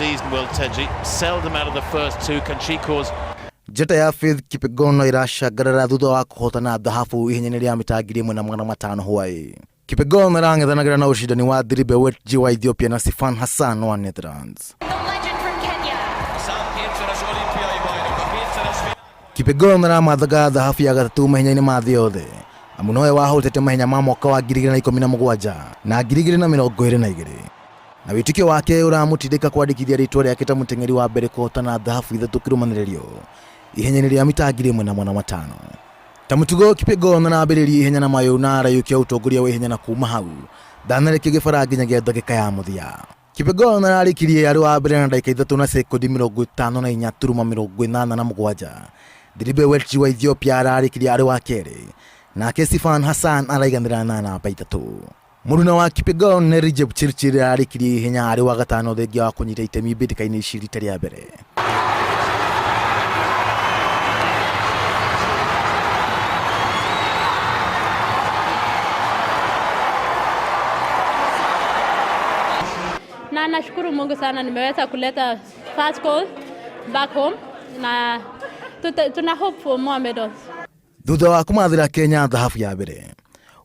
season, Welteji. Seldom out of the first two can she cause Njata ya Faith Kipyegon ĩracangarara thutha wa kũhotana thahabu ihenya-inĩ rĩa mita 1500 Hawaii. Kipyegon arang'ethanagĩra na ũcindani wa Diribe Wetji wa Ethiopia na Sifan Hassan wa Netherlands. Kipyegon aramathaga thahabu ya gatatũ mahenya-inĩ ma thĩ yothe amu nowe wahotete mahenya ma mwaka wa 2017 na 2022 na wĩtĩkio wake ũramũtindĩka kwandĩkithia rĩtwa rĩake ta mũteng'eri wa mbere kũhotana thahabu ithatũ kĩrũmanĩrĩrio ihenya-inĩ rĩa mita 1500. Ta mũtugo Kipyegon arambĩrĩria ihenya na mayũ na arayũkia ũtongoria wa ihenya na kuma hau ndanarekia gĩbara nginyagia ndagĩka ya mũthia. Kipyegon ararĩkirie arĩ wa mbere na ndagĩka ithatũ na sekondi mĩrongo ĩtano na inya turuma mĩrongo ĩnana na mũgwanja. Diribe Welchi wa Ethiopia ararĩkirie arĩ wa kerĩ nake Sifan Hassan araiganĩra na namba ithatũ. Mũruna wa Kipyegon Nelly Jepchirchir ararĩkirie ihenya arĩ wa gatano thengia wa kũnyita itemi mbĩtĩka-inĩ ici rita rĩa mbere. Na nashukuru Mungu sana nimeweza kuleta first goal back home na tuna hope for more medals. Thutha wa kũmathĩra Kenya thahabu ya mbere,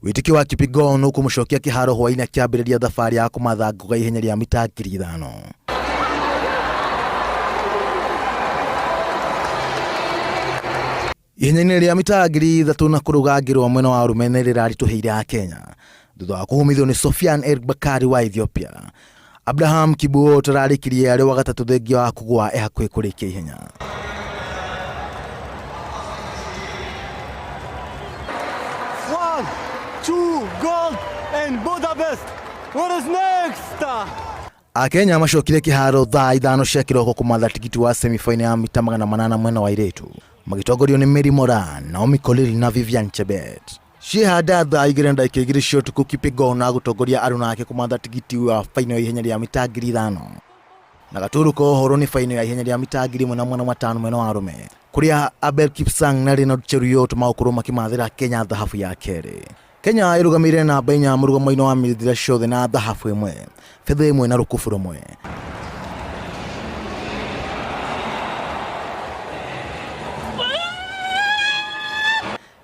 wĩtĩkio wa Kipyegon ũkũmũcokia kĩharo hwaĩ-inĩ akĩambĩrĩria thabarĩ ya kũmatha ngoga ihenya rĩa mita 5000. Ihenya-inĩ rĩa mita 3000 na kũrũga ngĩrwa mwena wa arũme nĩ rĩraritũhĩire Akenya thutha wa kũhũmithio nĩ Sofian El Bakari wa Ethiopia. Abraham Kibiwot ararĩkirie arĩ wa gatatũ thengia wa kũgũa e hakuhĩ kũrĩkia ihenya. 1, 2, gold and Budapest. What is next? Akenya macokire kĩharo thaa ithano cia kĩroko kũmatha tigiti wa semifinal ya mita 800 mwena wa airĩtu magĩtongorio nĩ Mary Moran, Naomi Korir na Vivian Chebet. Ciehanda thaa igĩrĩ na ndagĩka igĩrĩ cia ũtukũ Kipyegon agũtongoria aruna ake kũmatha tigiti wa final ya ihenya rĩa mita 5000. Na gatũrũ ka ũhoro nĩ final ya ihenya rĩa mita 1500 mwena wa arũme kũrĩa Abel Kipsang na Leonard Cheruiyot magũkorwo makĩmathĩra Kenya thahabu ya kerĩ. Kenya ĩrũgamĩrĩire namba inya mũrũgamo-inĩ wa mĩthira ciothe na thahabu ĩmwe, betha ĩmwe na rũkũbũ rũmwe.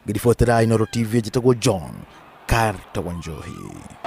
Ngĩribotera Inooro TV njĩtagwo John Carter Wanjohi.